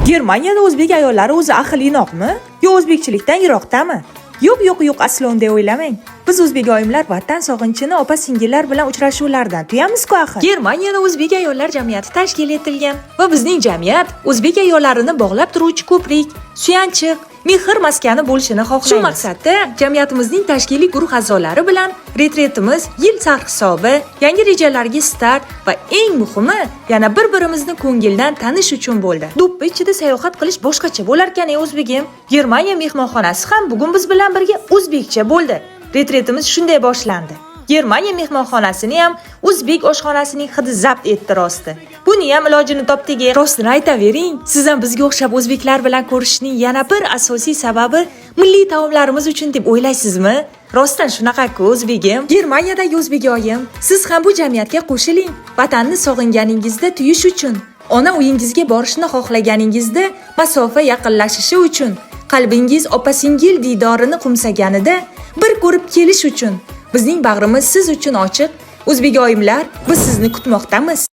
Germaniyada o'zbek ayollari o'zi ahil inoqmi yo o'zbekchilikdan yiroqdami? Yo'q, yo'q, yo'q, aslo unday o'ylamang. Biz, o'zbek oyimlar, vatan sog'inchini opa singillar bilan uchrashuvlardan tuyamiz-ku axir. Germaniyada o'zbek ayollar jamiyati tashkil etilgan va bizning jamiyat o'zbek ayollarini bog'lab turuvchi ko'prik, suyanchiq, mehr maskani bo'lishini xohlaymiz. Shu maqsadda jamiyatimizning tashkiliy guruh a'zolari bilan retretimiz yil sarhisobi, yangi rejalarga start va eng muhimi, yana bir birimizni ko'ngildan tanish uchun bo'ldi. Do'ppi ichida sayohat qilish boshqacha bo'larkan, ey o'zbegim. Germaniya mehmonxonasi ham bugun biz bilan birga o'zbekcha bo'ldi. Retretimiz shunday boshlandi. Germaniya mehmonxonasini ham o'zbek oshxonasining hidi zabt etdi rosti. Buni ham ilojini topdik. Rostini aytavering, siz ham bizga o'xshab o'zbeklar bilan ko'rishishning yana bir asosiy sababi milliy taomlarimiz uchun deb o'ylaysizmi? Rostdan shunaqa-ku, o'zbegim. Germaniyadagi o'zbek oyim, siz ham bu jamiyatga qo'shiling. Vatanni sog'inganingizda tuyish uchun, ona uyingizga borishni xohlaganingizda masofa yaqinlashishi uchun, qalbingiz opa-singil diydorini qo'msaganida bir ko'rib kelish uchun bizning bag'rimiz siz uchun ochiq. O'zbek oyimlar, biz sizni kutmoqdamiz.